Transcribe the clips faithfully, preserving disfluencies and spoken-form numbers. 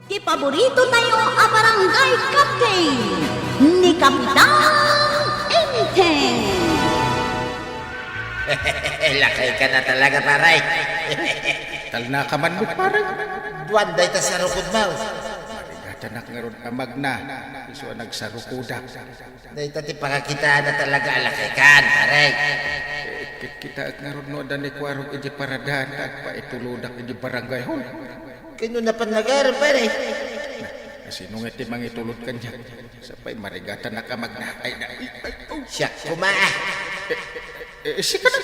Ti paborito tayo a barangay captain, ni Kapitan Enteng. Lakay ka na talaga, pare. Talna ka man met, pare. Duan dayta sarukodmo. Marigatanak ngarud a magna, isu a nagsarukodak. Dayta ti pakakitaanna talaga a lakay kan, pare. Eh, kitkitaek ngarud no adda ni Kuarog iti paradaan ta agpaitulodak iti barangay hall. Ken no napan nagaram, pare. Na, sino nga ti mangitulod kaniak? Sapay marigatanak a magna. Ay, na, ay, ay, oh. Siak koma, ah. Eh, eh, sika na.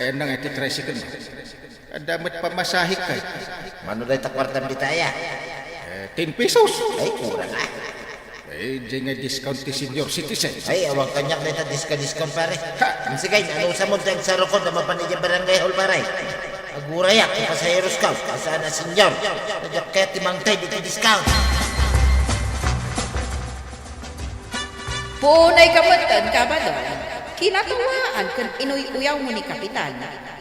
Ayan na nga ti tricycle mo. Adda met pamasahe kay. Mano dayta kuartam dita aya? Eh, ten pesos. Ay, kurang, ah. Eh, diay nga discount ti senior citizen. Ay, awan kaniak dayta diska-discount, pare. Ha? Sige, nanusamon ti agsarukod a mapan idiay barangay hall, pare. Agurayak, ti pasaherosko, saan a senior. Diak kayat ti mangted iti discount. Puonay ka metten, Kabadong. Kinatawaan ken inuy-uyawmo ni Kapitan.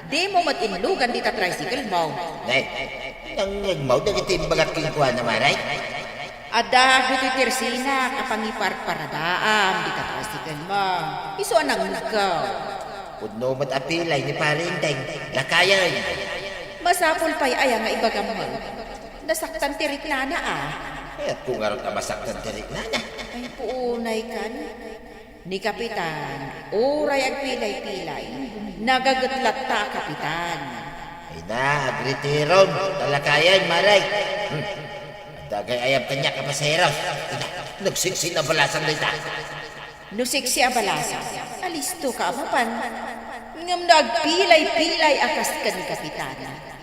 Dimo met inlugan dita tricycle mo. Nay, nangngegmo dagiti imbagak kenkuana, pare? Adda ditoy tersinak a pangiparparadaam dita tricycle mo. Isu a nangngegko. Pudno met a pilay ni Pare Enteng, lakayen. Masapul pay aya nga ibagam met. Nasaktan ti riknana, a. Kayatko ngarud a masaktan ti riknana. Ay, puonay kan. Ni Kapitan, uray agpilay-pilay, nagaget latta a Kapitan. Ay na, agretirom, talakayan, maray. Hmm. Adda gayam kaniak a pasaheros. Ay na, nagsiksi a balasang dayta. No siksi a balasang, alisto ka a mapan. Ngem no agpilay-pilay a kas ken ni Kapitan,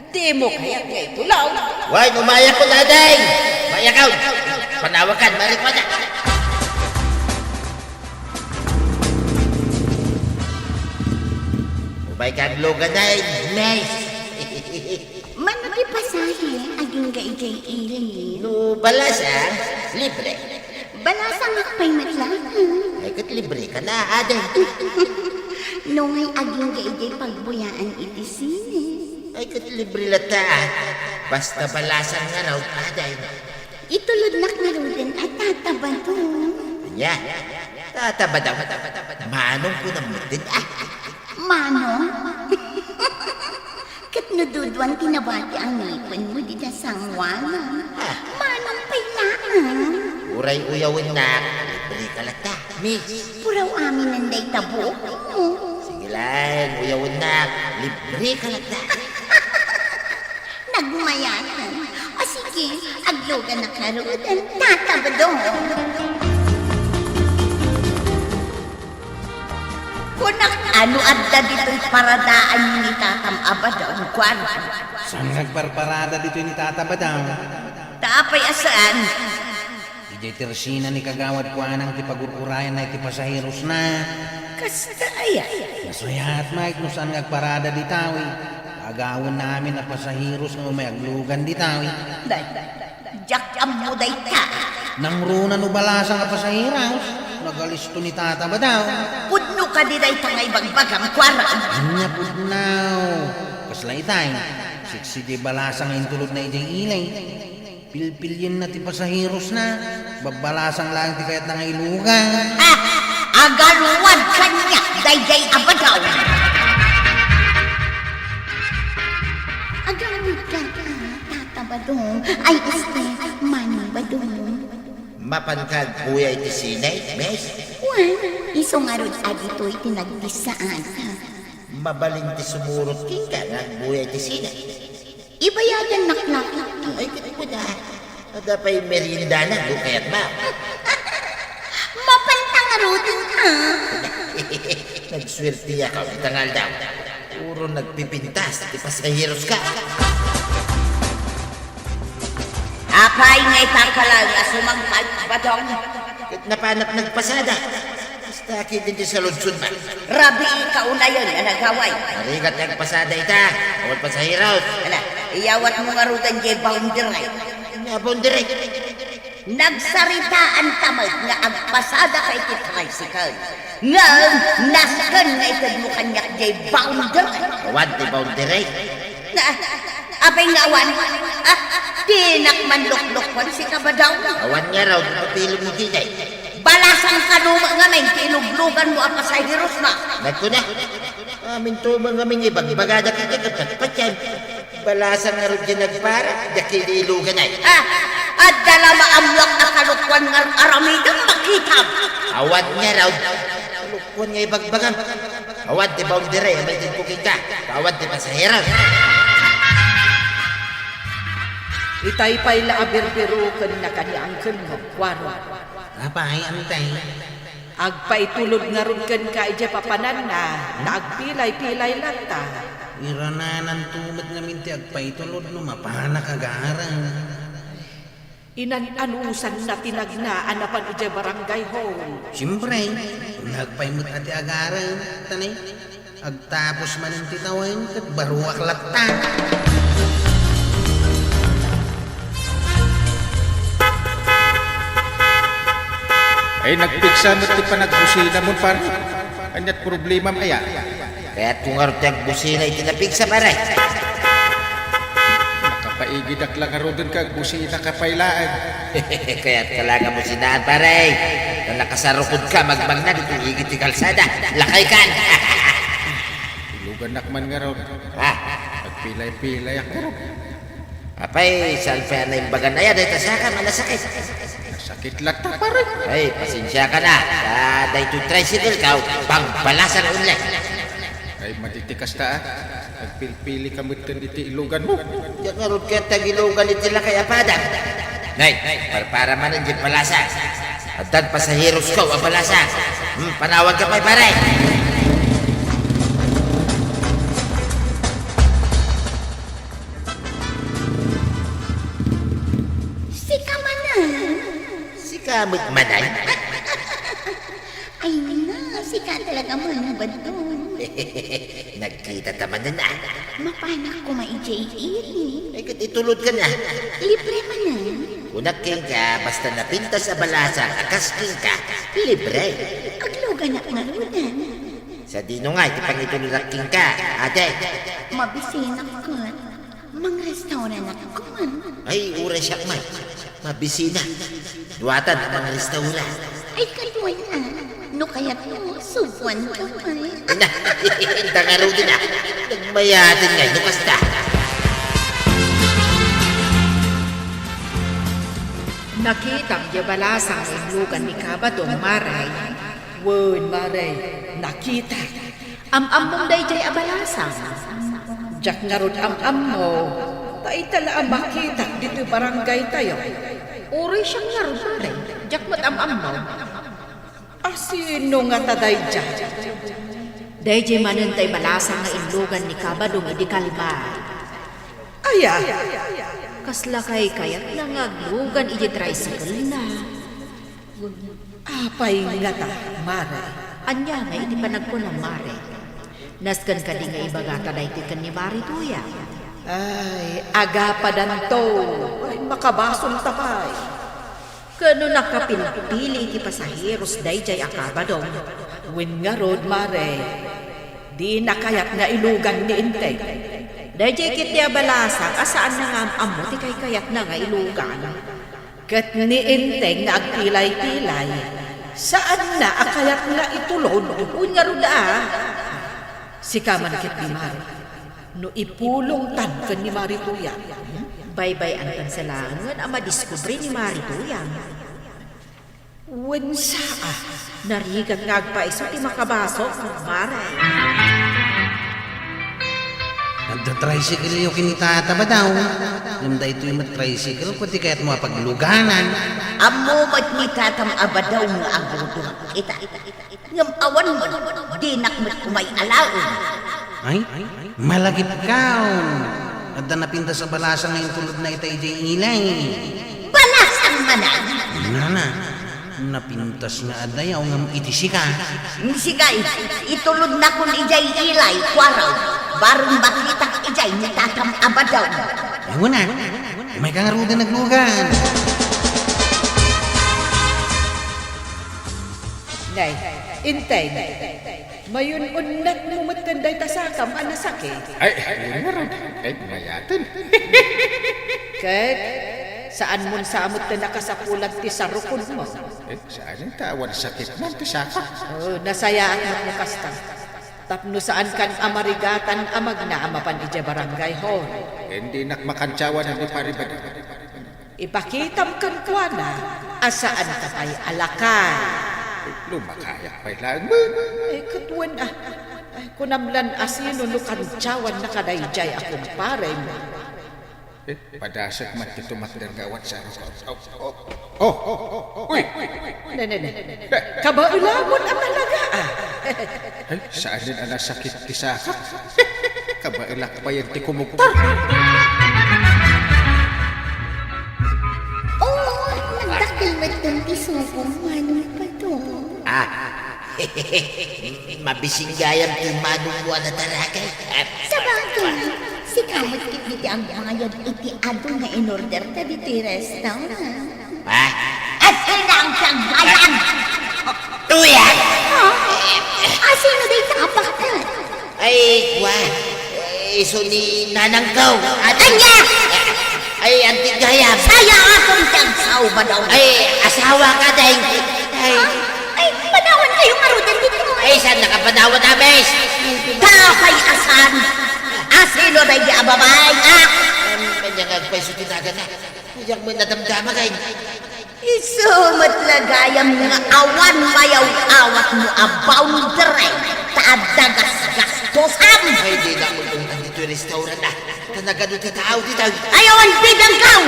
dimo kayat nga itulaw. Wen, umayak ko, Dadeng! Umayak ka! Panawagan, marikuana! Umay ka aglugan, Nay! Mano ti pasahe agingga idiay ili? No balasang, libre. Balasang pay met laeng. Ay, ket libre ka na, Aden. No ngay agingga idiay pagbuyaan iti sine? Ay, ket libre latta, a. Basta balasang ngarud, Aden. Itulodnak ngaruden a Tata Badong. Ania? Tata Badong? Manong kunam metten, a. Manong? Ket no duduan ti nabati a ngipenmo dita sangoanan, ah, manong pay laeng. Uray uyawennak, libre ka latta, miss. Puraw aminen dayta buokmo. Sige laeng, uyawennak, libre ka latta. Nagmayaten. O sige, agluganak ngaruden, Tata Badong. Kunak, ano adda ditoy paradaanyo ni Tatam a Badong, kuana? Saan nga agparparada ditoy ni Tata Badong? Ta apay a saan? Idiay tersina ni Kagawad Kuanang ti pagur-urayanna iti pasaherosna. Kasta aya? Nasuyaat, Mike, no saan nga agparada ditawi. Agawenna amin a pasaheros nga umay aglugan ditawi. Day, diak ammo dayta. Nangruna no balasang a pasaheros, nagalisto ni Tata Badong. Pudno kadi dayta nga ibagbagam, kuara? Ania pudno? Kasla itay, siksi diay balasang nga intulodna idiay ili. Pilpilienna ti pasaherosna, babbalasang laeng ti kayatna nga ilugan. Ah! Agaruad kaniak daydiay a Badong. Agaruad kaniak, Tata Badong. Ay, este, Manong Badong. Mapanka agbuya iti sine, miss? Wen, isu ngarud a ditoy ti nagdissaanka. Mabalin ti sumurot kenka nga agbuya iti sine. Ibayadannak laeng. Ay, ket kuna, adda pay meriendana, no kayatna. Mapanta ngaruden, a. Nagsuerteak ita nga aldaw. Puro nagpipintas ti pasaheroska. Apay nga ita ka laeng a sumangpal, Badong? Ket napanak nagpasada. Basta ketdi ti saludsodna. Rabii ka unayen a nagaway. Narigat nga agpasada ita. Awan pasaheros. Ala, iyawatmo ngaruden diay boundary. Nga boundary? Nagsaritaanta met nga agpasadaka iti tricycle. Ngem nasken nga itedmo kaniak diay boundary. Awan ti boundary. Na, apay nga awan? Ah, Dinak man luklukwan, sika, Badaw. Awan ngarud, papilem mo dayta. Balasang kano met ngamin ti ilugluganmo a pasaherosna. Nagkuna. Aminto met ngamin nga ibagbagada ket di ka patpatyan. Balasang ngarud diay nagpara, diak ililugan ay. Ah, adda la maammoak a kalukwan nga aramidem, makitam. Awan ngarud. Kalukwan nga ibagbagam. Awan ti boundary a maitedko kenka. Awan ti pasaheros. Itay pay la a birbirokennak ni angkelmo, Kuaro. Apay, Antay? Agpaitulod ngarud kenka idiay papananna, ta agpilay-pilay latta. Iranananto met ngamin ti agpaitulod no mapanak agarem. Inan-anusanna ti nagna a napan idiay barangay hall. Siempre, nagpay met a ti agarem, ta ne, agtapos manen ti tawen ket baruak latta. Ay, nagpigsa met ti panagbusinamon, pare. Ania't problemam aya? Kayatko ngarud ti agbusina iti napigsa, pare. Nakapaigidak la ngaruden ket agbusinaka pay laeng. Kayatka la nga businaan, pare. No nakasarukodka, magmagna ditoy igid ti kalsada. Lakaykan. Ilugannak man ngarud. Ah. Agpilay-pilayak ngarud. Apay, saan pay a naimbagan aya dayta sakam a nasakit? Nasakit latta, pare. Ay, pasensiakan a. Ta daytoy tricycle-ko, pangbalasang unay. Ay, madi ti kasta, a. Agpilpilik ka metten iti iluganmo. Diak ngarud ket agilugan iti lakay a padang. Nay, parpara manen diay balasang. Addan pasaherosko a balasang. Hmm, panawanka pay, pare. Sika manen. Sika met manen? Ay na, sika talaga manen, Badton. Nagkitata manen, a. Mapanak koma idiay ili. Ay, ket itulodkan a. Libre manen. Kunak kenka, basta napintas a balasang a kas kenka, libre. Agluganak ngaruden. Sadino ngay ti pangituldak kenka, ate? Mabisinak ket. Mangrestauranak koma. Ay, uray siak man. Mabisina. Duatan a mangrestaura. Ay, kaduay a. No kayatmo, suboanka pay. Ay na, inta ngaruden a. Nagmayaten ngay no kasta. Nakitam diay balasang nga inlugan ni Kabadong, Mare. Wen, Mare, nakitak. Am-ammom daydiay a balasang? Diak ngarud am-ammo, ta ita la a makitak ditoy barangaytayo. Uray siak ngarud, Mare, diak met am-ammo. A, sino ngata daydiay? Daydiay manen tay balasang nga inlugan ni Kabadong idi kalbar. Aya? Kasla kaykayatna nga aglugan idi tricycle-na. Apay ngata, Mare? Ania ngay iti panagkunam, Mare? Nasken kadi nga ibagata daytoy ken ni Mare Tuyang? Ay, agapadanto. Ay, makabasolta pay. Ket no nakapilpili iti pasaheros daydiay a Kabadong? Wen ngarud, Mare, dina kayat nga ilugan ni Enteng. Daydiay ketdi a balasang a saanna nga am-ammo ti kaykayatna nga ilugan. Ket ni Enteng nga agpilay-pilay, saanna a kayat nga itulod. Wen ngarud a. Sika man ketdi, Mare, no ipulongtan ken ni Mare Tuyang. Baybay-antansa laengen a madiskubre ni Mare Tuyang. Wen saan? Narigat nga agpaiso ti makabasol, Mare. Adda tricycle-yo ken ni Tata Badaw. Ngem daytoy met tricycle-ko ti kayatmo a pagluganan. Ammo met ni Tatam a Badaw nga agudomak ita. Ngem awan met, dinak met koma alaen. Ay, malagipkaon. Adda napintas a balasang nga intulodna ita idiay ilay. Balasang manen? Nana, napintas nga adayaw ngem iti sika. Sika, itulodnakon idiay ilay, Kuaro. Bareng makitak idiay ni Tatam a Badaw. Ay, wen a. Umayka ngaruden aglugan. Nay, Enteng. Mayun-unnatmo metten dayta sakam a nasakit. Ay, wen ngarud. Ay, mayaten. Ket, saan mon sa met ti nakasapulan ti sarukodmo? Eh, saan ta awan sakitnan ti sakak. Oh, nasayaat met no kasta. Tapno saankan a marigatan a magna a mapan idiay barangay hall. Ken dinak makantiawan ni Pari Badong. Ipakitam kenkuana a saanka pay a lakay. Lumakayak pay laeng met. Ay, ket wen a. Ay, kunam lan a sino no kantiawannaka daydiay a kumparem. Eh, padasek man ti tumakder nga awan sa ano. Oh, oh, oh, oh, uy! Ne, ne, ne. Kabaelamon a talaga, ah. Ay, saanen a nasakit ti sakak. Kabaelak pay ti kumugtor. Oh, nagdakkel met ti subong, Manong Badong. Ah, Mabising gayam ti manongmo a nataragay. Sabagay, sika met ketdi ti agmayad iti adu nga in-orderta ditoy restaurant. Ha? Asino ang tiaggayan? Tuya? Ha? Asino dayta a bakkat? Ay, kua. Eh, isu ni nanangko. Ania? Ay, anti gayam. Sayaat ti agsao, Badong. Ay, asawak, Deng. Ay. Ha? Ay, panawankayo ngaruden ditoy. Ay, saannaka panawan, Amis? Apay a saan? Asino daydi a babai, a? Em, ania nga agpayso ti naganna? Diak met nadamdama, kay. Isu met la gayam nga awan mayaw-awatmo a boundary ta adda gasgastosan. Ay, dinak ulongtan ditoy restaurant, a. Ta nagadu ti tao ditoy. Ay, awan bidangkaw!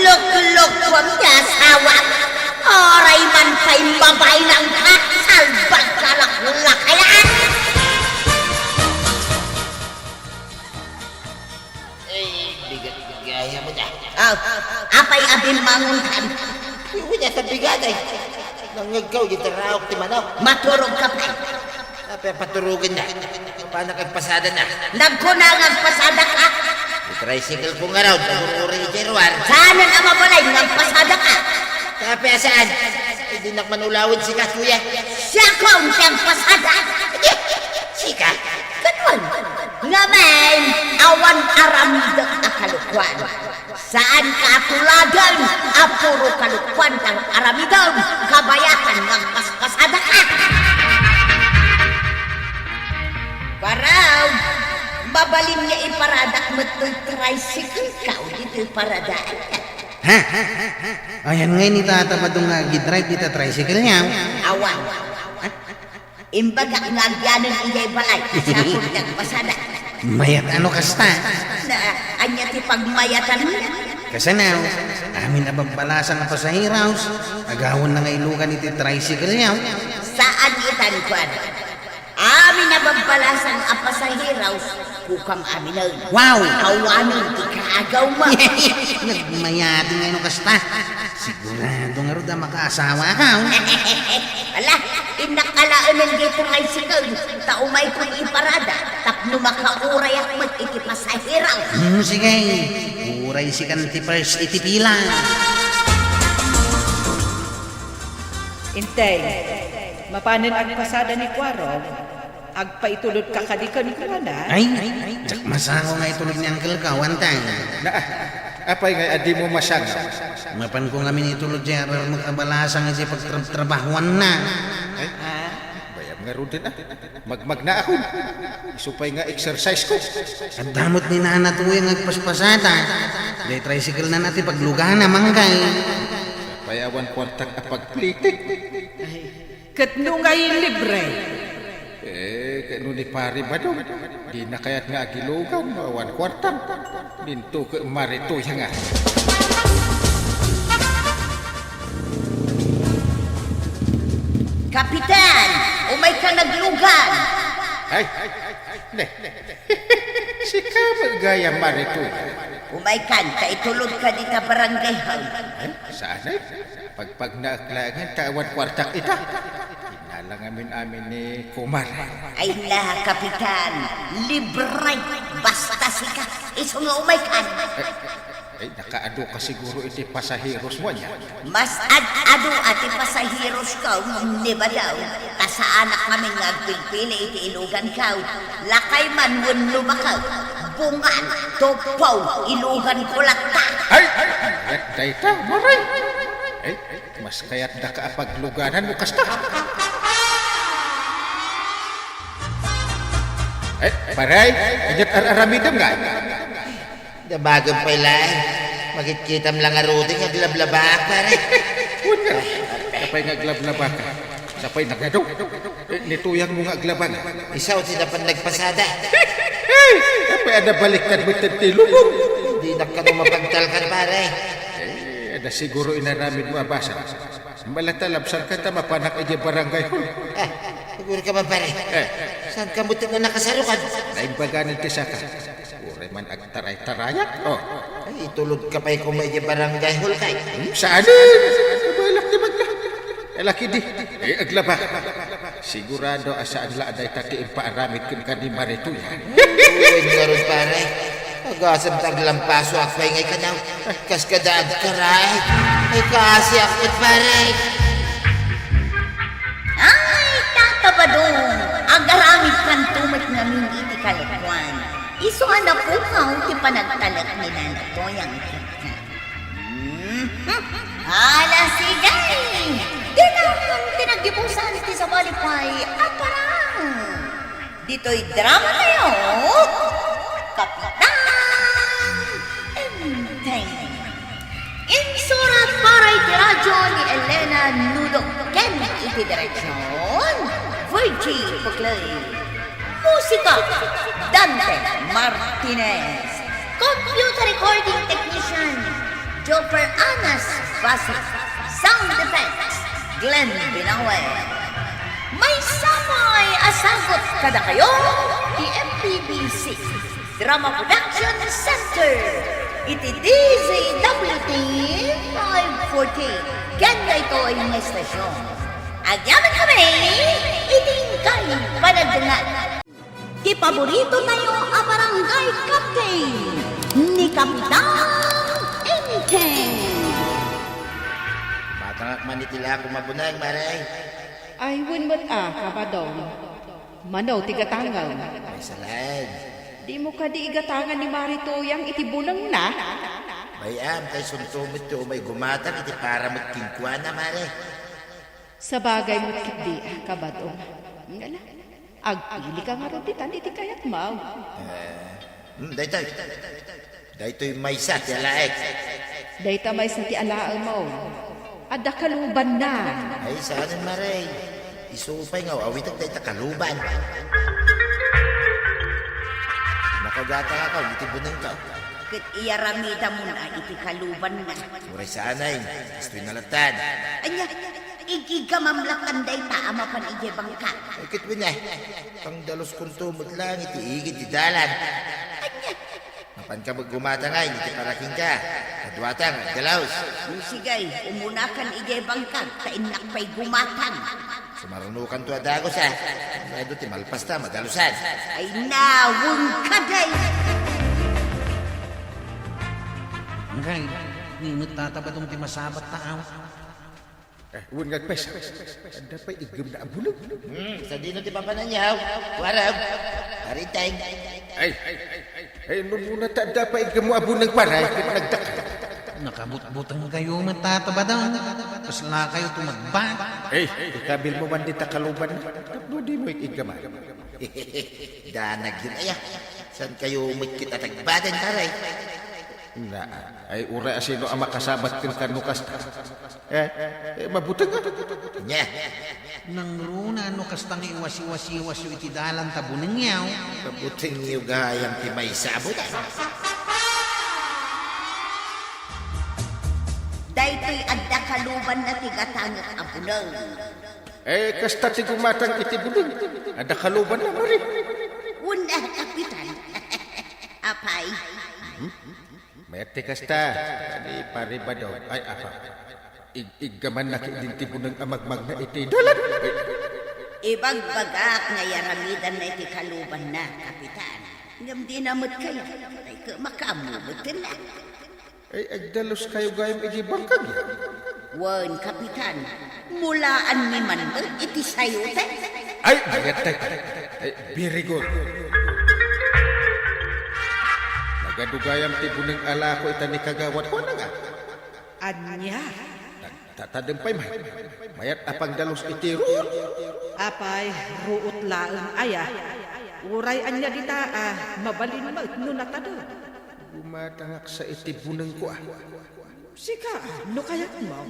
Luklukuam ti asawak. Uray man pay mabainangka, salbagka la, lakay a. Ay, bigat gayam a. Aw, apay a bimmangonkan? Uy, ania ta bigat, ay. Nangngegkaw iti raok ti manok. Maturogka pay. Apay a paturogenna? Paano kay pasadana? Nagkuna nga agpasadak a. Ti tricycle ko ngarud, agur-uray iti ruar. Saanen a mabalin nga agpasadak a? Apay a saan? Ay, dinak man ulawen sika, kuya. Siakon ti agpasadak. Sika? Kaduan. Ngamin, awan aramidek a kalokuan. Saanka a tuladen a puro kalokuan ti aramidem, kabayakan nga agpaspasadak a. Parang, mabalin nga iparadak met toy tricycle ka, o ditoy paradaanka. Ha? Ayan ngay ni Tata Badong nga agidrive dita tricycle niya. Awan. Ha? Imbagak nga agyanen idiay balay, siakon ti agpasadak. Mayat a no kasta? Na, ania ti pagmayatan? Kasano, amin a babbalasang a pasaheros, agawonna nga ilugan iti tricycle niya. Saan itan, kuan? Amin a babbalasang a pasaheros, kukam aminen. Wow! Awanen ti kaagawmo. Nagmayat ngay no kasta. Sigurado ngarud a makaasawaka, o. Ala, innak alaenen ditoy tricycle, ta umaykon iparada, tapno makaurayak met iti pasahero. Hmm, sige. Uray sikan ti first iti pila. Intay, mapanen agpasada ni Kuarog. Agpaitulodka kadi kenkuana? Ay, diak masango nga itulod ni Uncle ka, awan tay. Na, apay nga a dimo masango? Mapanko ngamin itulod diay ararmek a balasang idiay pagtrabtrabahoanna. Ay, ah, bayam ngaruden a. Magmagnaakon. Isu pay nga exercise ko. Adda met ni Nana Tuya nga agpaspasada. Diay tricycle-na ti paglugana, manggay. Apay awan kuartak a pagplitik. Ay. Ket no ngay libre? Eh, ket no ni Pari Badong, dina kayat nga agilugan no awan kuartam. Dinto ket Mari Tuya nga. Kapitan, umayka naglugan. Ay, ne. Sika met gayam, Mari Tuya. Umaykan, ta itulodka dita barangay hall. Ay, saan ay? Pagpagnaek laengen ta awan kuartak ita. Innala ngamin amin ni Kumare. Ay la, Kapitan, libre, basta sika, isu nga umaykan. Ay, ay, nakaadu ka siguro iti pasaheros mo, ania? Mas ad-adu a ti pasaheros ko ngem ni Badong, ta saanak ngamin nga agpilpili iti ilugan ko. Lakay man wenno baka, bungan, tupong, ilugan ko latta. Ay, Kayat dayta, Mare. Ay, mas kayat daka a pagluganan no kasta. Eh, Pare, ket ar-aramidem nga. Damagem pay laeng. Makitkitam la ngaruden nga aglablabak, Pare. Wen nga, apay nga aglablabak? Sapay nagado. Eh, ni tuyangmo nga aglaba nga. Isu ti napan nagpasada. Apay a nabaliktad met ti lubong? Dinak kano mapagtalkan, Pare. Eh, adda siguro inaramidmo a basol. Malatalabsanka ta mapanak idiay barangay hall. Ah, siguro ka man, Pare. Eh. Saan ka met no nakasarukan? Naimbaganen ti saka. Uray man agtaray-tarayak. Oh. Ay, itulodka pay koma idiay barangay hall kay. Hmm, saan? Balak ti magla. Ala kadi. Eh, aglaba. Sigurado a saan la a dayta ti impaaramid kenka ni Mare Tuyang. Uy, ngarud, Pare. Agasem ta aglampasoak pay nga ikanaw. Kas kada agtaray. Ay, kaasiak met, Pare. Ay, Tata Badong, agaramidkanto met ngamin iti kalokuan. Isu a napukaw ti panagtalek ni Nana Toyang kenka. Hmm? Ala, sige! Dita ti naggibusan ti sabali pay a parang. Ditoy drama tayo, Kapitan Enteng. Insurat para iti radyo ni Elena Nudo ken iti direksion, Virgie Puclay. Musika, Dante Martinez. Computer recording technician, Joper Anas Basi. Sound effects, Glenn Binawe. Maysa pay a sagut kadakayo ti M P B C Drama Production Center iti D Z W T five forty ken daytoy nga estasion. Agyamankami iti inkay panagdengngeg. Ti paborito tayo a barangay captain, ni Kapitan Enteng. Matangak man iti lako mabunag, Mare. Ay, wen met a, Kabadong. Mano ti gatangem? Ay, salaen. Dimo kadi igatangan ni Mare Tuyang iti bunengna? Bay-am, tay sunto met ti umay gumatang iti para met kenkuana, Mare. Sabagay met ketdi, Kabadong. Ngala, agpili ka ngarud ditan iti kayatmo. Eh, hmm, daytoy. Daytoy maysa ti alaek. Dayta maysa ti alaem, o. Adda kalubanna. Ay, saanen, Mare. Isu pay nga aw-awitek dayta kaluban. Nakagatangak iti bunengko. Ket iyaramidamon a iti kalubanna. Uray saanen, kastoy na latta. Ania, ig-iggamam latta dayta a mapan idiay bangkag. Ay, ket wen a. Pangdaluskonto met laeng iti igid ti dalan. Ania? Mapanka met gumatang iti para kenka. Kaduata nga agdalus. Sige, umunakan idiay bangkag, ta innak pay gumatang. Sumarunokanto a dagus, a. Adu ti malpasta, madalusan. Ay, nawen ka, day! Angkay, ni met Tata Badong ti masabat ta, aw. Eh, wen nga agpayso. Adda pay iggemna a buneng. Hmm, sadino ti papananyaw? Warem. Ariteng. Ay, ay, numuna ta adda pay iggemmo a buneng, pare, ket nagdakkel. Nakabutbutengkayo met, Tata Badong. Kaslakayo tumagbat. Eh, ikabilmo man dita kaluban. Tapno dimo iggaman. Danag yun, aya. Saan kayo umikit at agbadan, pare? Na, ay, uray a sino a makasabat kenka no kasta. Eh, eh, mabuteng nga. Nya. Nangruna no kasta nga iwasiwasiwasyo iti dalan ta bunengyaw. Mabutengyo gayam ti maysa a bulan. Daytoy adda kalubanna ti gatangek a buneng. Eh, kasta ti gumatang iti buneng. Adda kalubanna, Mari. Una, Kapitan. Apay? Hmm? Mayat ti kasta, ni Pari Badong. Ay, apa. Ig-, iggamannak idin ti buneng a magmagna iti dalan. Ibagbagak nga iyaramidanna iti kalubanna, Kapitan. Ngem dina met kayat. Ay, ke-, makaammo met kennak. Ay, agdaluskayo gayam iti bangkag. Wen, Kapitan, mulaanmi man met iti sayoten. Ay, mayat tay. Ay, very good. Nagadu gayam ti buneng a lako ita ni Kagawad. Kuana nga, Ania? Nagtatadem pay man. Mayat a pangdalus iti ruot. Apay, ruot laeng aya? Uray ania dita a mabalin met no natadem? Gumatangak sa iti bunengko a. Sika, no kayatmo?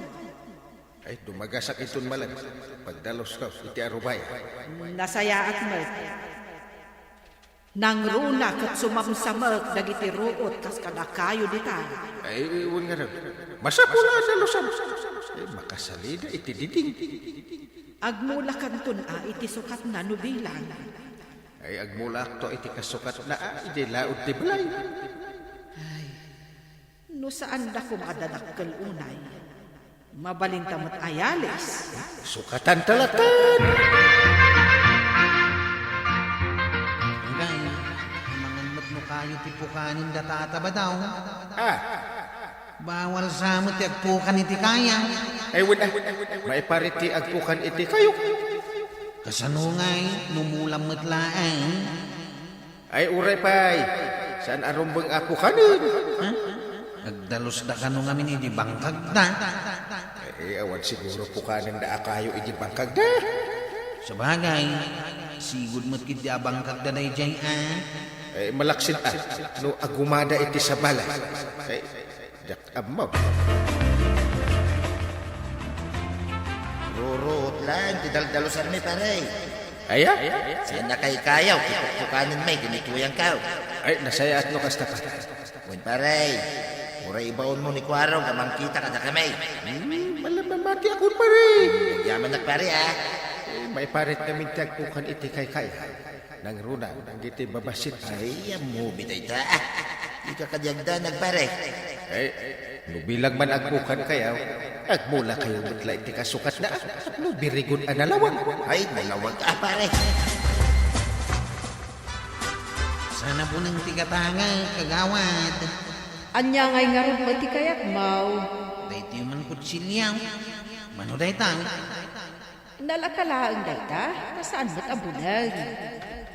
Ay, dumagasak inton malan. Pagdalusko iti arubaya. Nasayaat met. Nangruna ket sumamsamek dagiti ruot kas kadakayo dita. Ay, wen ngarud. Masapul a dalusan. Ay, makasalida iti diding. Agmulakanton a iti sukatna no bilang. Ay, agmulakto iti kasukatna a idi laud ti balay. Ay, no saanda koma a dadakkel unay, mabalinta met a yalis. Sukatanta latten. Ngay, amangan met no kayo ti pukanen da Tata Badaw. Ah. Bawal sa met ti agpukan iti kayam. Ay, wen, ah. Maiparit ti agpukan iti kayo. Kasano ngay, no mulam met laeng? Ay, uray pay. Saan a rumbeng a pukanen? Ha? Agdalus da kano ngamin idi bangkagda? Eh, awan siguro pukanen da a kayo idi bangkagda. Sabagay, sigud met ketdi a bangkagda daydiay a. Eh, malaksid a, no agumada iti sabala. Eh, Diak ammo. Ruruot laeng ti daldalusanmi, pare. Aya? Saan a kaykayaw ti pukpukanen mi, ginituyan kaw. Ay, nasayaat no kasta, pare. Wen, pare. Uray ibaonmo ni Kuarog a mangkita kadakami. Hmm, malamamati ako, pare. Agyamanak, pare, ah. Eh, maiparit ngamin ti agpukan iti kaykay. Nangruna, dagiti babassit. Ay, a movie dayta. Ah, ika kadi agdanag, pare. Eh, no bilang man agpukan kayo, agmula kayo met la iti kasukatna. No birigon a nalawag. Ay, nalawag a, pare. Sana buneng ti gatanga, kagawad. Ania ngay ngarud met ti kayatmo? Daytoy man kutsilyo. Mano dayta? Nalaka laeng dayta, ta saan met a buneng.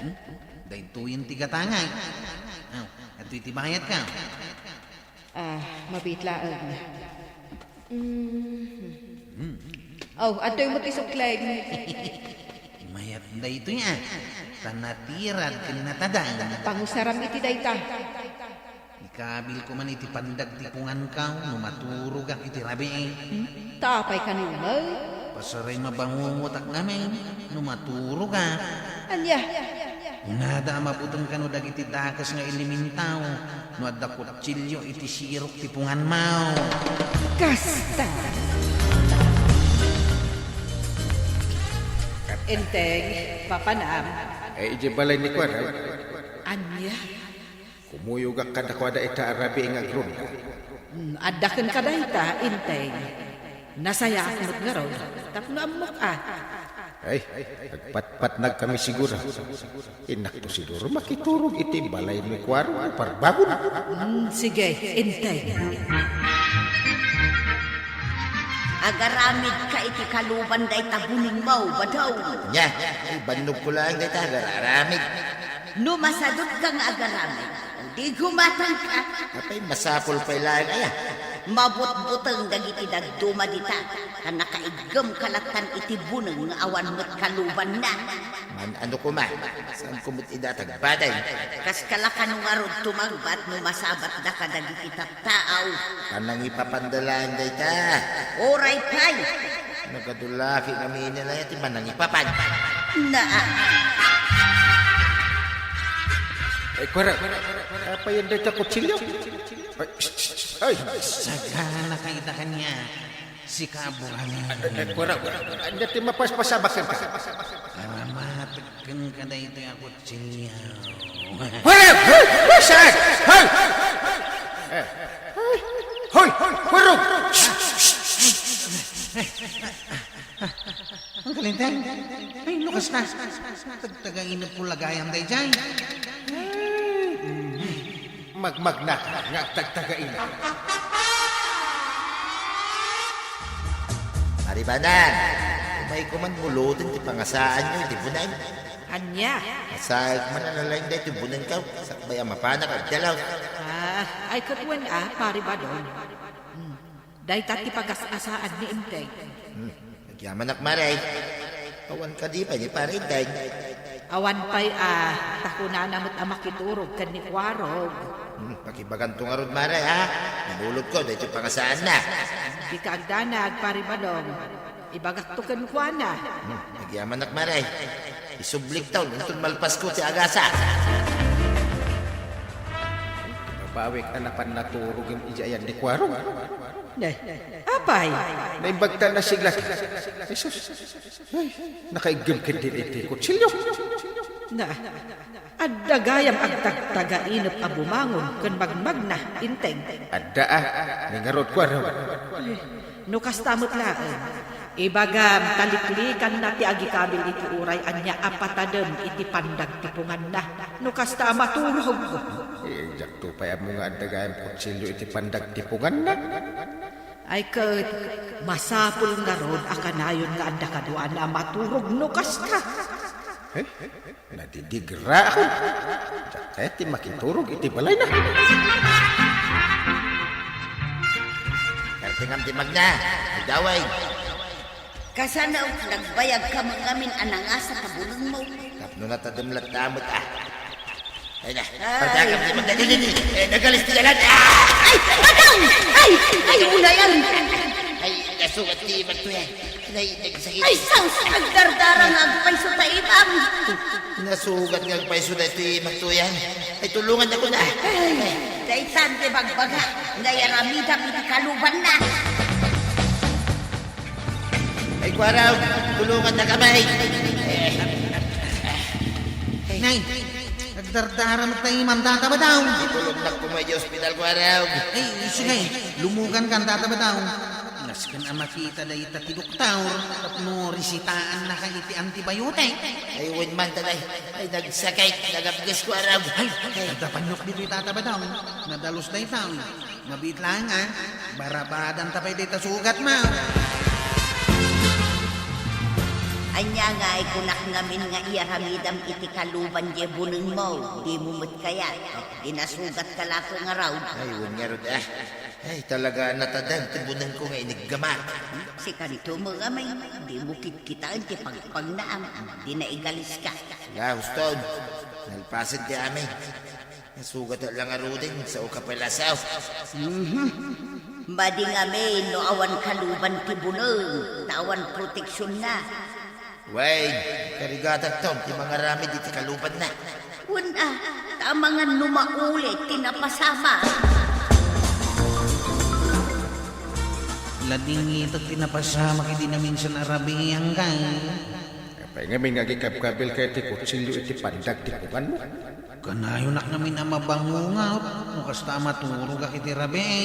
Hmm? Daytoyen ti gatangay. Aw, adtoy ti bayadka. Ah, mabiit laeng. Mm. Hmm. Aw, adtoy met ti sukleng. Mayat daytoy a. Ta natirad ken natadang. Pangusaram iti dayta. Ikabilko man iti pandag ti punganko no maturogak iti rabii. Hmm? Ta apay kano met? Pasaray mabangungotak ngamin no maturogak. Ania? Kunada a mabuteng kano dagiti dakes nga elemento no adda kutsilio iti sirok ti punganmo. Kasta. Enteng, papanam. Eh, idiay balay ni Kuarog. Ania? Kumuyogak kadakuada ita a rabii nga agronda. Hmm, adda kenka dayta, Enteng. Nasayaat met ngarud, tapno ammok a. Ay, agpatpatnag kami siguro. Innakto siguro makiturog iti balay ni Kuarog no parbangon. Hmm, sige, Enteng. Agaramidka iti kaluban dayta bunengmo, Badaw. Nia, ay, bannogko laeng dayta, agar-aramid. No masadutka nga agaramid, di gumatangka. Apay, masapul pay laeng aya. Mabutbuteng dagiti dadduma dita, ta nakaiggem ka lattan iti buneng nga awan met kalubanna. Man-ano koma, saanko met idatag baday. Kaskala kano ngarud tumagbat no masabatda kadagiti tattaaw. Panangipapanda laeng dayta. Uray pay. Nagadulaki ngamin aya ti manangipapan. Naa. Ay, Kuarog, apayen dayta kutsilio? Ay, shh, shh, ay. Sagana ka ita kaniak. Sika a buhanen. Ay, Kuarog, ania ti mapaspasabak kenka? Aramatek kenka daytoy a kutsilio. Kuarog! Saan? Hoy! Hoy! Hoy! Kuarog! Angkel Enteng, ay, lukaska. Tagtagainepko la gayam daydiay. Magmagna nga agtagtagainep. Maribanan, umayko man buluten ti pangasaanyo iti buneng. Ania? Asaek man a nalaing daytoy bunengko, sakbay a mapanak agdalaw. Ah, ay ket wen a, Pari Badong. Hmm. Dayta ti pagas-asaan ni Enteng. Hmm, agyamanak, Mare. Awan kadi pay ni Pare Enteng? Awan pay a, ta kunana met a makiturog ken ni Kuarog. Hmm, pakibaganto ngarud, Mare, ha? Nalulodko daytoy pangasaanna. Dika agdanag, Pare Badong. Ibagakto kenkuana. Hmm, agyamanak, Mare. Isubliktaon inton malpasko ti agasa. Mabawik a napan naturog idiay ayan ni Kuarog. Ne, apay? Naimbagta a nasiglat. Jesus. Ay, nakaiggem ketdin iti kutsilio. Na, adda gayam agtagtagainep a bumangon ken magmagna, Enteng. Adda a, ni ngarud, Kuarog. Ay, no kasta met laeng, ibagam ta liklikanna ti agikabil iti uray ania a patadem iti pandagtiponganna. No kasta a maturog. Eh, diakto pay ammo nga adda gayam kutsilio iti pandagtiponganna. Ay ket, masapul ngarud a kanayon nga adda kaduana a maturog no kasta. Eh? Nadidigraak. Diak kayat ti makiturog iti balayna. Kartingam ti magna, agdaway. Kasano, nagbayagka met ngamin a nangasa ta bunengmo? Tapno natadem latta met, ah. Ay na, ay. Pagdagam ti magna, dili, dili. Eh, nagalis ti dalan. Ah! Ay, Badong! Ay, ay, unayan! Ay, nasugat ti magtuyan. Nay, nagsakit. Ay, sus! Agdardara nga agpayso ta ibam. Nasugat nga agpayso daytoy magtuyan. Ay, tulongannakon a. Ay, daytan ti bagbaga nga iyaramidam iti kalubanna. Ay, Kuarog, tulongannaka met. Nay, agdardara met ta imam, Tata Badong. Itulongnak koma iti ospital, Kuarog. Ay, sige, lumugankan, Tata Badong. Nasken a makita dayta ti doktor tapno resitaannaka iti antibiotic. Ay, wen man, tatay. Ay, nagsakit, nagapges, Kuarog. Ay, ay, adda panyok ditoy, Tata Badong. Nadalus dayta. Mabiit laeng, a. Barabadanta pay dayta sugatmo. Ania ngay kunak ngamin nga iyaramidam iti kaluban diay bunengmo? Dimo met kayat. Dinasugatka laeng ngarud. Ay, wen ngarud, a. Ay, talaga a natadem ti bunengko nga iniggamak. Sikanto met ngamin, dimo kitkitaen ti pagpagnaam, di naigaliska. Ala, huston. Nalpasen ti amin. Nasugat la ngaruden, sao ka pay lasaw. Mhm. Madi ngamin no awan kaluban ti buneng, ta awan proteksionna. Wen, karigatakton ti mangaramid iti kalubanna. Wen a, ta amangan no maulit ti napasama. Ladingitek ti napasamak idi naminsan a rabii, anggayo. Apay ngamin nga agikabkabilka iti kutsilio iti pandagtiponganmo? Kanayonak ngamin a mabangongaw no kasta a maturogak iti rabii.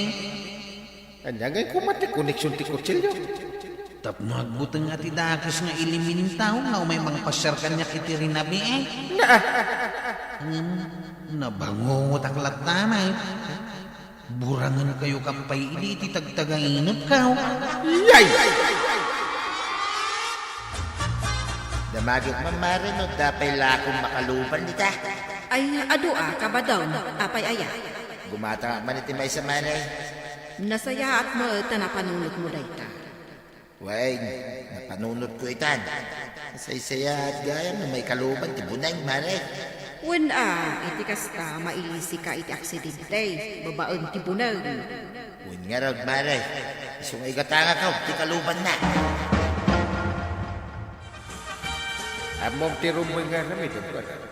Ania ngay koma ti koneksion ti kutsilio? Tapno agbuteng a ti dakes nga elementaw nga umay mangpasiar kaniak iti rinabii. Naa! Ngem nabangongotak latta met. Burangenkayo kan pay idi iti tagtagainepkaw. Yay! Damagek man, Mare, no adda pay lakon makaluban dita. Ay, adu a, Kabadong, apay aya? Gumatangak man iti maysa, Mare. Nasayaat met ta napanunotmo dayta. Wen, napanunotko itan. Nasaysayaat gayam no maikaluban ti buneng, Mare. Wen a, iti kasta, mailisika iti aksidente, babaen ti buneng. Wen ngarud, Mare, isu nga igatangakon ti kalubanna. Ammom ti rummuy nga aramidem, Kuarog?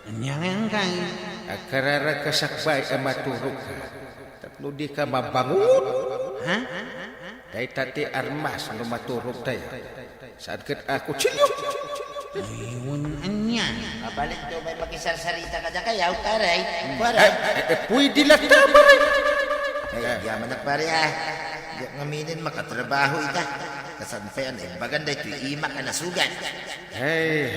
Ania ngay, anggayo? Agkararagka sakbay a maturogka tapno dika mabangungot. Ha? Dayta ti armas no maturogtayo. Saan ket a kutsilio? Ay, wen ania? Mabalinto may makisarsarita kadakayo, pare. Pare. Eh, eh, eh, pwede latta, pare. Ay, agyamanak, pare, a. Diak ngaminen makatrabaho ita. Kasano pay a naimbagan daytoy imak a nasugat? Ay,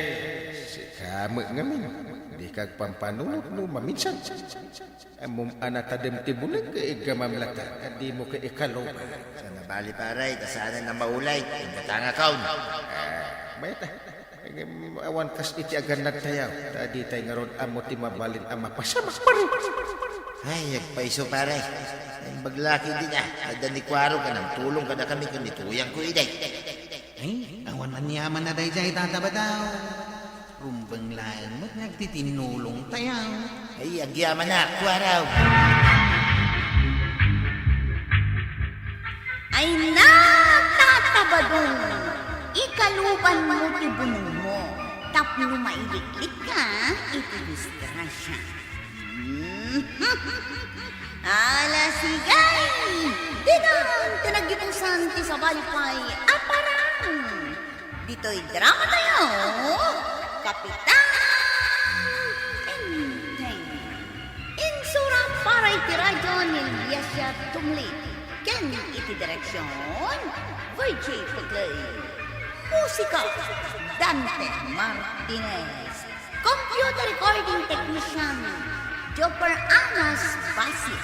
sika met ngamin. Dika agpampanunot no maminsan. Ammom a natadem ti buneng ket iggamam latta, a dimo ket ikaluban. Saan a bali, pare, ta saanen a maulay, igatangakon. Ah, mayat a. Ngem awan kas iti agannadtayo, ta ditay ngarud ammo ti mabalin a mapasamak, pare. Ay, agpayso, pare. Imbag la ketdin a, adda ni Kuarog a nangtulong kadakami ken ni Tuyangko idi. Ay, awan aniamanna daydiay, Tata Badaw. Rumbeng laeng met nga agtitinnulongtayo. Ay, agyamanak, Kuarog. Ay na, Tata Badong! Ikalubanmo ti bunongmo tapno mailiklika iti disgrasya. Hmm. Ala, sige! Dinan ti naggibusan ti sabali pay a parang. Ditoy dramatayo, Kapitan Enteng. Insura para iti radyo ni Liasia Tumli. Ken iti direksion, Virgie Putley. Musika, Dante Martinez. Computer recording technician, Jopper Anas Basi.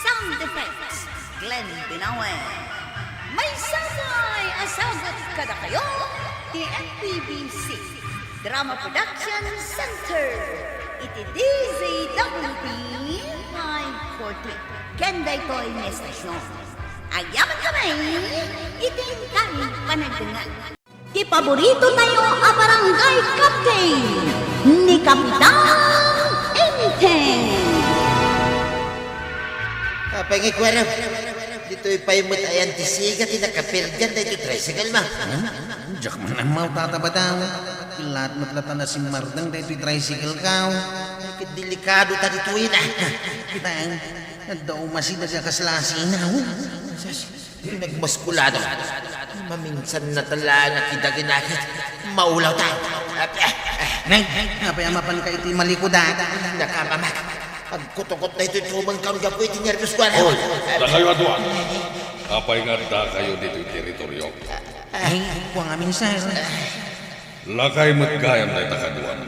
Sound effects, Glenn Binawe. Maysa pay a sagut kadakayo ti M P B C Drama Production Center iti D Z W P five forty. Ken daytoy nga estasion, agyamankami iti inkari panagdengngeg. Ti paboritotayo a barangay captain, ni Kapitan Enteng. Apay nga, Kuarog? Ditoy pay met ayan ti siga ti nakaperdian daytoy tricycle mo. Hmm? Diak man ammo, Tata Badaw. Laat met latta a simmardeng daytoy tricycle ko. Ay, ket delikado ta ditoy na. Kita, adda umasideg a kasla a sinaw. Nagmaskulado. Maminsan na talaga kita ginakit. Maulaw ta. Nay, apay a mapanka iti malikudan? Nakamamak. Agkutukot daytoy tumengkaon gapu iti nerbios ko, ano? Hoy, dakayo a dua. Apay nga addakayo ditoy teritorio? Ay, kua ngamin, sir. Lakay met gayam dayta kaduam.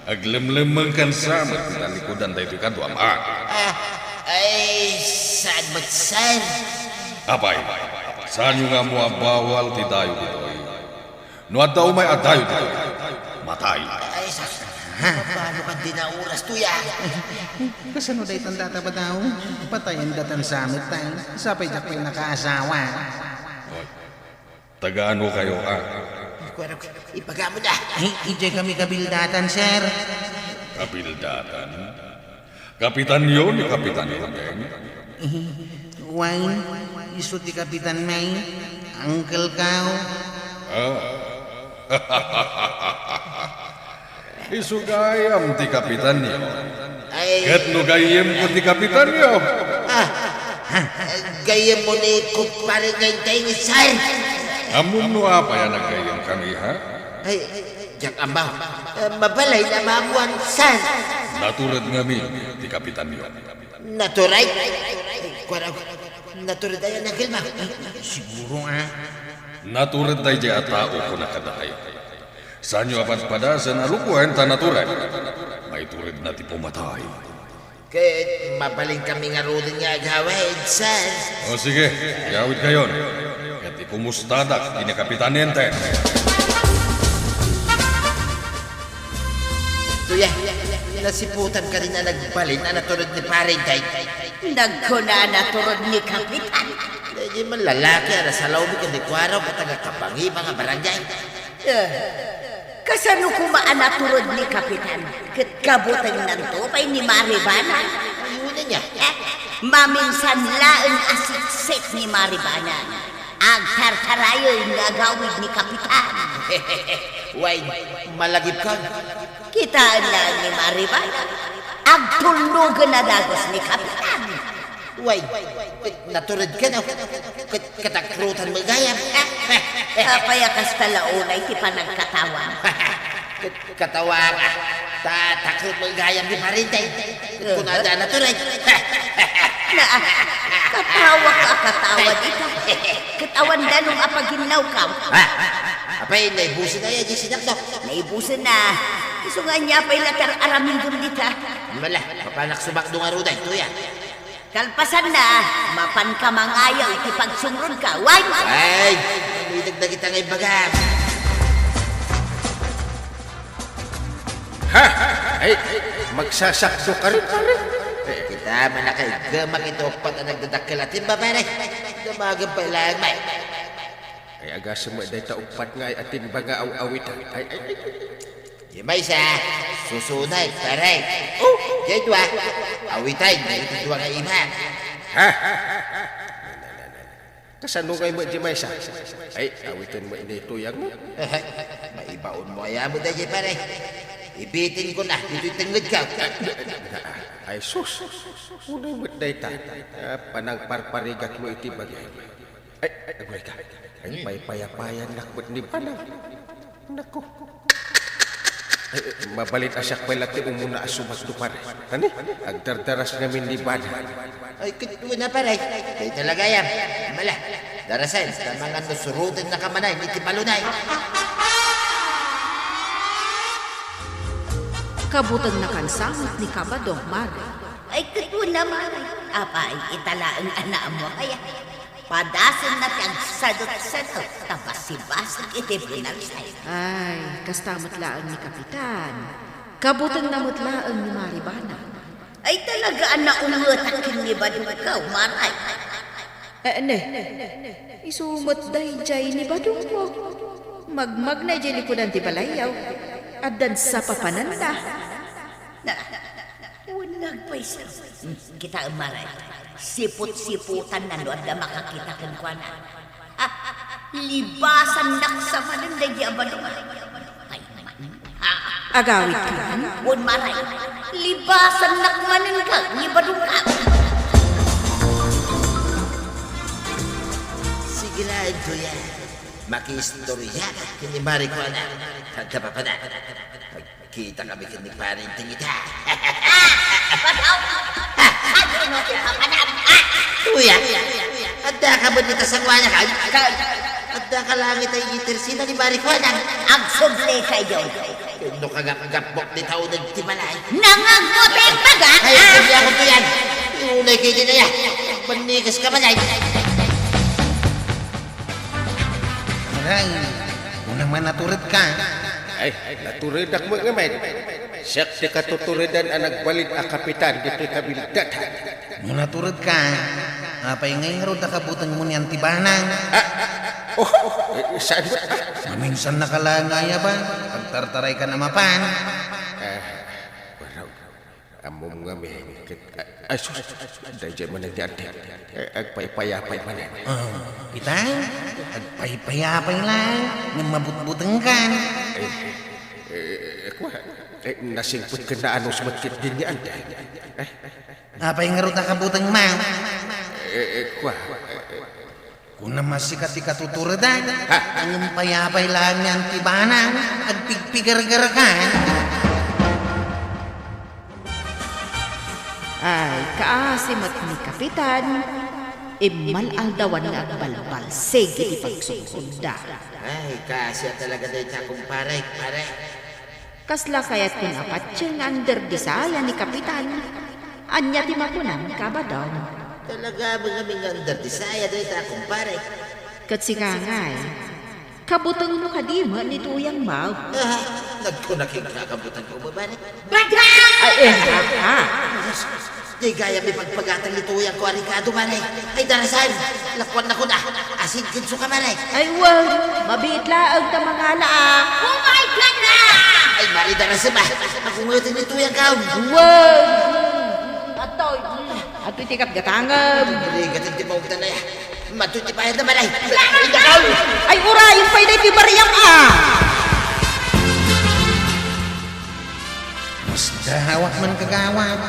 Aglemlemmengkansa met ti talikudan daytoy kaduam, a? Ah, ay, saan met, sir? Apay, saanyo nga ammo a bawal ti dayo ditoy? No adda umay a dayo ditoy, matay. Ay, sus, mabalo ka di na oras to, ya. Kasano daytan, Tata Badaw? Patayen datan sa met, tay. Sapay diak pay nakaasawa. Hoy, taga-ano kayo, a? Kuarog, ibaga mo na. Ay, idiay kami kabildatan, sir. Kabildatan? Kapitanyo ni Kapitan Enteng? Wen, isu ti kapitan, may. Uncle ko. Ah. Isu gayam ti kapitanyo. Ay. Ket no gayyemko ti kapitanyo. Ah, gayyemmo ni kumpare nga Enteng, sir. Ammom no apay a naggayyemkami, ha? Ay, diak ammo. Eh, mabalin a maammoan, sir. Natured ngamin ti kapitanyo. Natured? Ay, kuarog. Natured aya, Uncle Mac? Siguro, a. Natured daydiay a tao, kuna kadayo. Saanyo a padpadasen a rukuen ta natured. Maituredna ti pumatay. Ket mabalinkami ngaruden nga agawid, sir. O sige, agawidkayon. Ket ikumustadak ken ni Kapitan Enteng. Tuya, nasiputan ka din a nagbalin a natured ni Pare Enteng. Nagkuna a natured ni Kapitan. Daydiay man lalaki a nasalawmi ken ni Kuarog a taga-Kapangiba nga barangay. Eh, kasano koma a natured ni Kapitan? Ket kabutengnanto pay ni Maribanan. Ayuna niya. Eh, maminsan laeng a sitsit ni Maribanan. Agtartarayen nga agawid ni Kapitan. Wen, malagipkon. Kitaen laeng ni Maribanan. Agtulnogen a dagus ni Kapitan. Wen, ket natured kano? Ket katakrutan met gayam. Apay a kasta la unay ti panagkatawa? Ket katawa ka. Ta, takrut met gayam ni Pare Enteng. Ket kunada a natured. Na, katawa ka, katawa dita. Ket awan danum a paginnawka. Ha? Apay, naibusen aya diay sinakto? Naibusen na. Isu nga ania pay la ti ar-aramidem dita? Mala, mapanak sumakdo ngaruden, tuya. Kalpasanna, mapanka mangayaw iti pagsumrodka, wen? Ay, naidag dagita nga imbagam. Ha? Ay, magsasakdo ka rin, pare? Kita, manakaigemak iti uppat a nagdadakkel a timba, pare. Damagen pay laeng, Mike. Ay, agasem met dayta uppat nga ay a timba nga aw-awitan. Ay, ay, ay. Di maysa, susunay, pare. Oh! Di dua, awitan, iti dua nga ima. Ha? Kasano ngay met di maysa? Ay, awiten mo ini tuyang mo. Maibaon mo aya mo daydi, pare. Ibitin ko na, ditoy tengnged ka. Ay, sus. Unay met dayta. Ah, panangparparigat mo iti bagay. Ay, ay, agway ka. Ay, paypayapayan nak met ni Panang. Naku. Ay, ay, mabalin a siak pay laeng ti umuna a sumakto, pare. Ani? Agdardaras ngamin ni Bana. Ay, ket wen a, pare. Kay talaga yan. Mala. Darasen, ta mangan no suroten na ka manen iti balunay. Kabuteng na kan sangot ni Kabadong, Mare. Ay, ket wen a, Mare. Apay, ita laeng a naammo kaya? Padasenna ti agsadutsadut ta basibasig iti bunagsay. Ay, kasta met laeng ni Kapitan. Kabutengna met laeng ni Mare Bana. Ay, talaga a naungetak ken ni Badong ka, Mare. Eh, ne. Isu met daydiay ni Badong mo. Magmagna idiay likudan ti balayyo. Addan sa papananda. Na, wen nagpaysa. Hmm, kitaem, Mare. Siput-siputanna no adda makakita kenkuana. Ah, libasannak sa manen daydi a Badong. Ay, man. Ah, agawid ka man? Wen, Mare. Libasannak manen ka, ni Badong ka. Sige laeng, kuya. Makiistorya ka ken ni Mare kuana. Pagkapapada. Kita kami ken ni Pare Enteng ita. Ah! Bagaw! Ah! Agino ti papanam! Ah! Kuya, adda ka met ita sanguana kan? Kan? Adda ka laeng ita iti tersina ni Mare kuana. Agsubli kayo. Wenno kagapgapbok ti tao dagiti balay. Nangagbuting baga! Ay, ah! Agsubliakon to yan. Iunay kayo din aya. Agbannikes ka balay. Aray, kunam a natured ka. Ay, naturedak met ngamin. Siak ti katuturedan a nagbalin a kapitan ditoy kabildatan. No natured ka, apay ngay ngarud a kabutengmo ni Auntie Bana? Ah, oh, eh, saan ba? Maminsan na ka laeng aya ba? Agtartaray ka na mapan. Ah, waraw. Ammom ngamin ket, a-, ay, sus, daydiay manen ni Auntie. Eh, agpaypayapay manen. Ah, kita? Agpaypayapay laeng, ngem mabutbuteng ka. Eh, eh, eh, kua, eh, nasingpet ken naanus met ketdi ni Auntie. Eh, apay ngarud a kabutengmo? Eh, eh, kua, eh, eh, Kunam a sika ti katuturedan, ha? Ngem payapay laeng ni Auntie Bana, agpigpigargarkan. Ay, kaasi met ni Kapitan, immal-aldawan nga agbalbalsig iti pagsungkotda. Ay, kaasi a talaga dayta, kumpare, pare. Kasla kayatkon a patien nga under di saya ni Kapitan. Ania ti makunam, Kabadong? Talaga met ngamin nga under di saya dayta, kumpare. Ket sika ngay, kabutengmo kadi met ni Tuyang Mao? Ah, nagkuna kenka a kabutengko, babae. Ay, eh, ah, ah. Di gayam ipagpagatang ni Tuyangko a rikado, mare. Ay, darasan, lakuannakon a. Asin kenso ka, mare. Ay, wen, mabiit laeng ta mangala a. Oh my God na! Ay, mare, darasan ba? Ako ngayon ni Tuyangko. Wen! Atoy, atoy ti gatgatangem. Mare, gatin ti maugdan na ya. Madto ti bayad na, mare. Ay, dakaw! Ay, urayen pay daytoy bariam a. Masdahawak man, kagawad.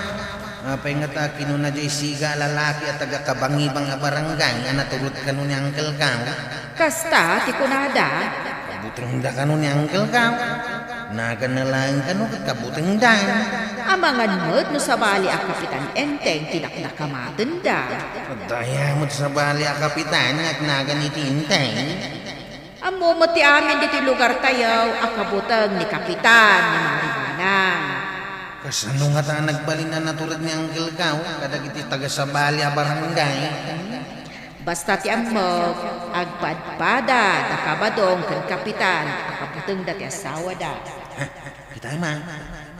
Apay ngata kinuna diay siga a lalaki a taga-Kabangibang a barangay a naturod kano ni Uncle Kao? Kasta ti kunada. Kabutengda kano ni Uncle Kao. Naganna laeng kano ket kabutengda. Amangan met no sabali a Kapitan Enteng ti dakdakamatenda. Adda aya met sabali a kapitan nga agnagan iti Enteng? Ammo met ti amin ditoy lugartayo a kabuteng ni Kapitan ni Mari Banang. Kasano ngata a nagbalin a natured ni Uncle Kao kadagiti taga-sabali a barangay? Basta ti ammok, agpadpada da Kabadong ken Kapitan a kabutengda ti asawada. Kita, ma,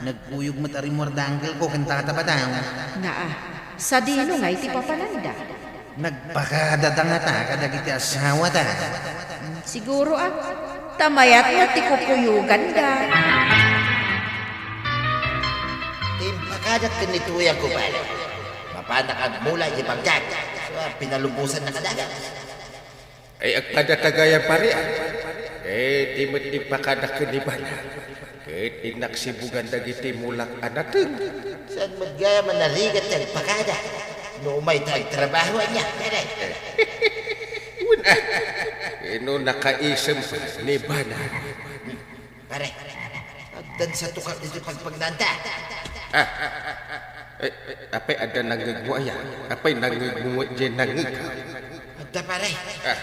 nagkuyog met a rimmuar da uncle ko ken tata Badong. Naa, sadino ngay ti papananda? Nagpakadada ngata kadagiti asawada. Siguro a, ta mayat met ti kukuyoganda. Ti impakadak ken ni Tuyang ko, pare. Mapanak agmula iti bangkag. Sa pinalubosan na kadaga. Ay, agpadata gayam, pare, a. Eh, ti met impakadak ken ni Bana. Ket innak sibugan dagiti mulak a nateng. Saan met gayam a narigat ti agpakada? No umay ta agtrabaho ania, pare? Wen, a. Ino nakaisem ni Bana? Pare, addan sa tukak ditoy pagpagnaanta. Ah, eh, eh, apay adda nangngegmo aya? Apay nangngegmo met diay nangngegka? Adda, pare. Ah.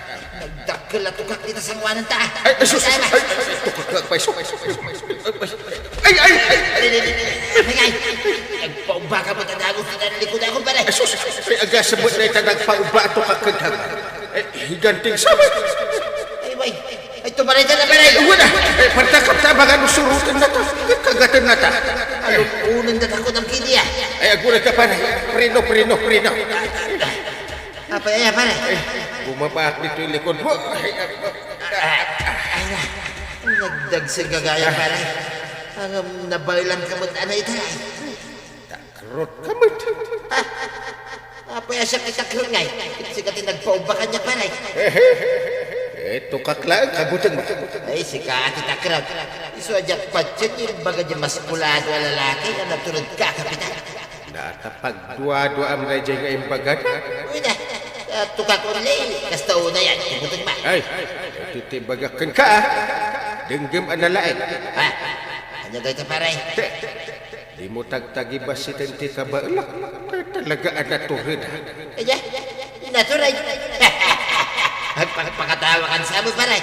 Nagdakkel a tukak dita sangoananta. Ay, ay, sus, ay, ay, tukak nga agpayso. Ay, ay, ay, ay, ay, ay, ay, ay, ay, agpaubbaka met a dagus ti nalikudan ko, pare. Ay, sus, ay, agasem met dayta nagpaubba a tukak kenka. Eh, higanting sabit. Ay, way. Ay, tumarita na, pare. Ay, wala. Eh, partakap ta, mga nusurutan na ta. Kagatan na ta. Ano, unang datako ng kiliya? Ay, agulat ka, pare. Preno, preno, preno. Apa, ay, pare? Eh, bumabaak dito yung likod mo. Ay, ay, ay. Ay, na. Nagdagsig ka gaya, pare. Ang, um, nabailan ka mo, ano ito, ay? Takrot ka met. Ah, apay a siak ti takrot ngay? Sika ti nagpaubba kaniak, pare. Eh, tukak laeng, kabuteng. Ay, sika ti takrot. Isu a diak patien, imbaga di maskulado a lalaki a natured ka, kapitan. Data pagduaduaam daydiay nga imbagana. Uy na, ah, tukak unli, kasta unay, ay, kabuteng ba? Ay, iti ti bagak kenka, ah. Denggem a nalaing. Ha? Ania dayta, pare? Te, Dimo tagtagibasiten ti kabaelak. Talaga a natured. Ania? Natured? Agpakpakatawa kan sa mo, pare.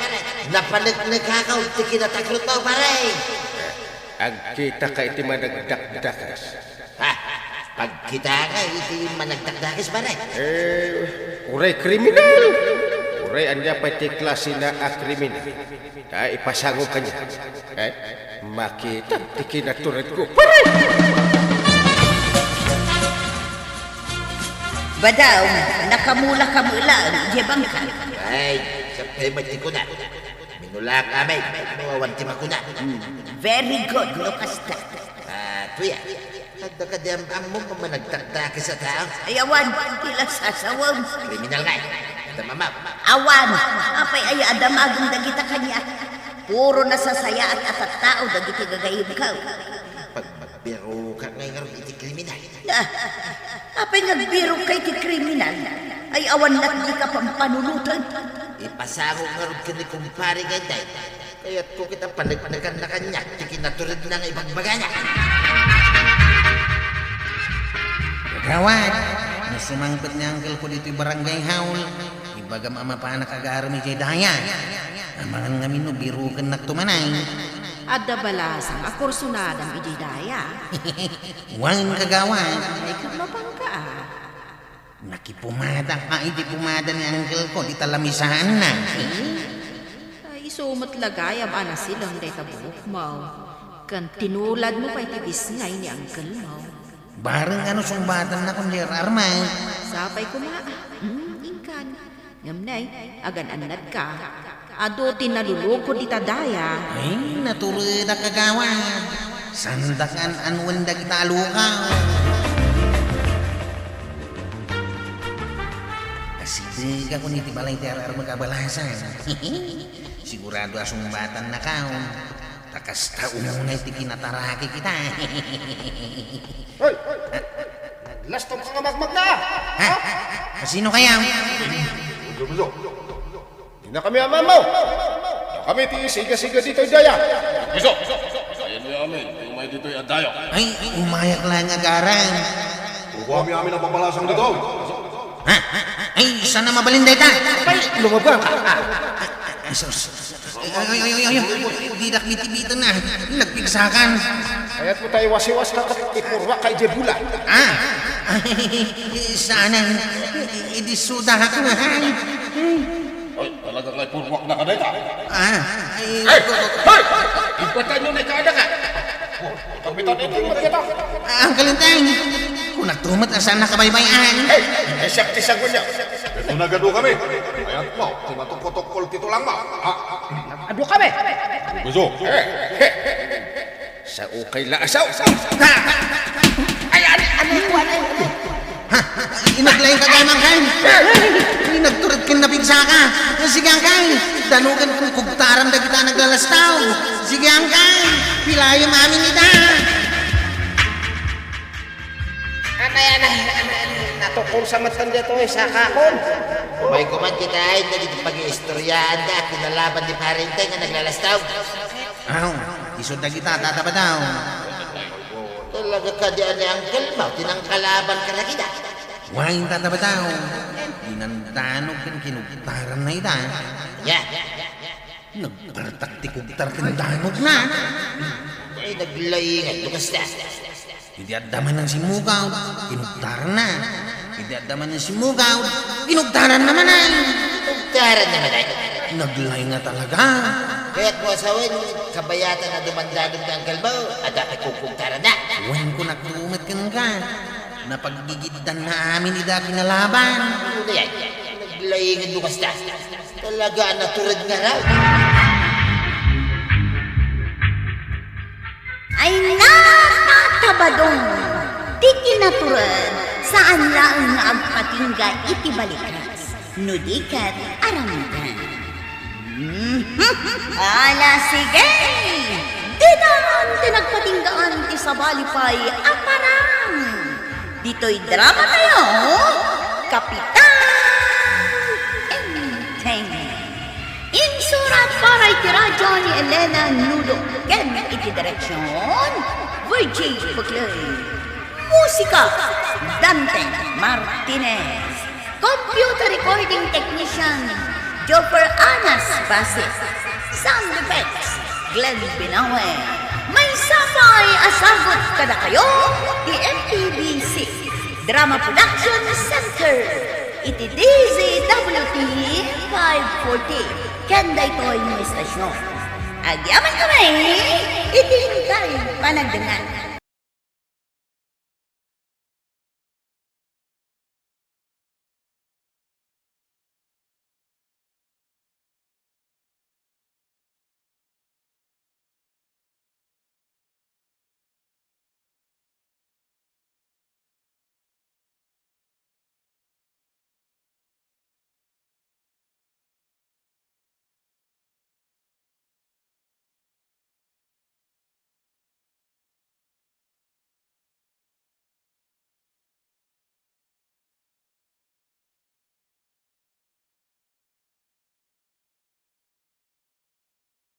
Napaneknekakaw ti kinatakrot mo, pare. Agkita ka iti managdakdakes. Ha? Pagkita nga iti managdakdakes, pare. Eh, uray kriminal. Uray ania pay ti klase na a kriminal. Ta ipasangom kaniak. Eh, makita ti kinaturedko. Pare! Badaw, nakamula ka met laeng idiay bangkag. Ay, sapay met ti kuna. Minulaak amin, no awan ti makuna. Hmm, very good, no kasta. Ah, kuya, adda kadi am-ammom a managdakdakes a tao? Ay, awan, ti la sasawem. Kriminal ngay. Adda mamam. Awan, apay aya a damagem dagita kaniak? Puro nasasayaat a tattao dagiti gagayyemko. Pagbiruka ngay ngarud iti kriminal. Ah, apay nga agbirok ka iti kriminal? Ay, awan lat dika pampanunoten. Ipasangom ngarud ken ni kumpare nga inday. Kayatko ket a paneknekanna kaniak ti kinaturedna nga ibagbagana. Kagawad, no sumangpet ni uncle ko ditoy barangay hall, ibagam a mapanak agarem idiay daya. Amangan ngamin no birokennakto manen. Adda balasang a kursunadam idiay daya. Wen, kagawad. Ay, ket mapangka, a. Nakipumada ka iti pumada ni uncle ko, di talamisaanna. Ay, isu met la gayam a nasileng dayta buokmo. Ken tinuladmo pay ti bisngay ni uncle mo. Bareng a no sungbatanna kon di ar-armay. Sapay koma. Hmm, inkan. Ngem nay, agan-annadka. Adu ti nalulukod ita daya. Ay, naturedak, kagawad. Saandak nga an-anuen dagita a lukaw. Asidegakon iti balay ti ar-armek a balasan. Sigurado a sungbatannakon. Ta kasta unay ti kinatarakek ita. Hoy! Naglastom ka nga magmagna, a! Ha? Kasino kayam? Gusto, gusto. Dinakami a mamaw. Dakami ti isiga-siga ditoy daya. Gusto. Ayan mo amin. Umay ditoy a daya. Ay, umayak laeng agarem. Kukuami amin a pabalasang ditoy. Ha? Ay, saan na mabalin dayta? Ay, lumabas. Ay, sus. Ay, ay, ay, ay, ay, ay. Didak bitbiten na. Nagpigsakan. Kayatmo ta iwasiwas ta ket ipurruak ka idiay bula. Ah. Ay, saan ang idisuda ka nga. Ay, talaga nga ipurruak na ka dayta. Ah. Ay, Ay! Ay! Batanyo na ikaada ka. Kapitan, iti mo kita. Ah, Uncle Enteng, kunak tumet a saan nakabaybay-an. Hey, eh, siak ti sago niya. Ito na gadu kami. Ayat mo, ti matukko-tukkol ti tulang mo. Ha? Adu kami. Gusto? Eh, eh. Sa ukay la asaw. Ha? Ay, ano, ano, ano, ano? Ha? Inaglaing ka kay Mangkay? Inagturit ken napigsaka. Sige, Angkay. Danugan ken kugtaran dagita naglalastaw. Sige, Angkay. Pilayem amin ita. Anay, anay, anay, anay. Natukol sa matan dito, eh, sakakon. May kuman kita, ay, dagiti pag-iistoryaanda, kinalaban ni Parente nga naglalastaw. Aw, isu dagita, Tata Badaw. Talaga kadi a ni Uncle Mau, ti nangkalaban kadagita. Wen, Tata Badaw, dinandanog ken kinugtaranna ida. Ya. Nagpartak ti kugtar ken danogna. Ay, naglaingan, lukas na. Idi adda man nang simmugaw, kinugtaranna. Idi adda man nang simmugaw, kinugtaranna manen. Kinugtaranna manen. Naglaing nga talaga. Kayat mo asawen, kabayatan a dumandanog ni Uncle Mau, adda pay kukugtaranna. Wen, kunak tumet kenka. Napaggigiddanna amin ida kinalaban. Ano yan? Naglaingan mo kasta. Talaga a natured ngarud. Ay, nakatabadong! Ti kinatured, saan laeng nga agpatingga iti balikas, no di ket aramiden. Mhm. Ala, sige! Ditan ti nagpatinggaan ti sabali pay a parang. Ditoy drama tayo, Kapitan Enteng. Insurat para iti radyo ni Elena Nudo ken iti direksyon, Virgie Buclay. Musika, Dante Martinez. Computer recording technician, Joffer Anas Basit. Sound effects, Glenn Binawe. Maysa pay a sagut kadakayo ti M P B C Drama Production Center iti D Z W T five forty ken daytoy nga istasyon. Agyaman kami iti inkay panagdengngeg.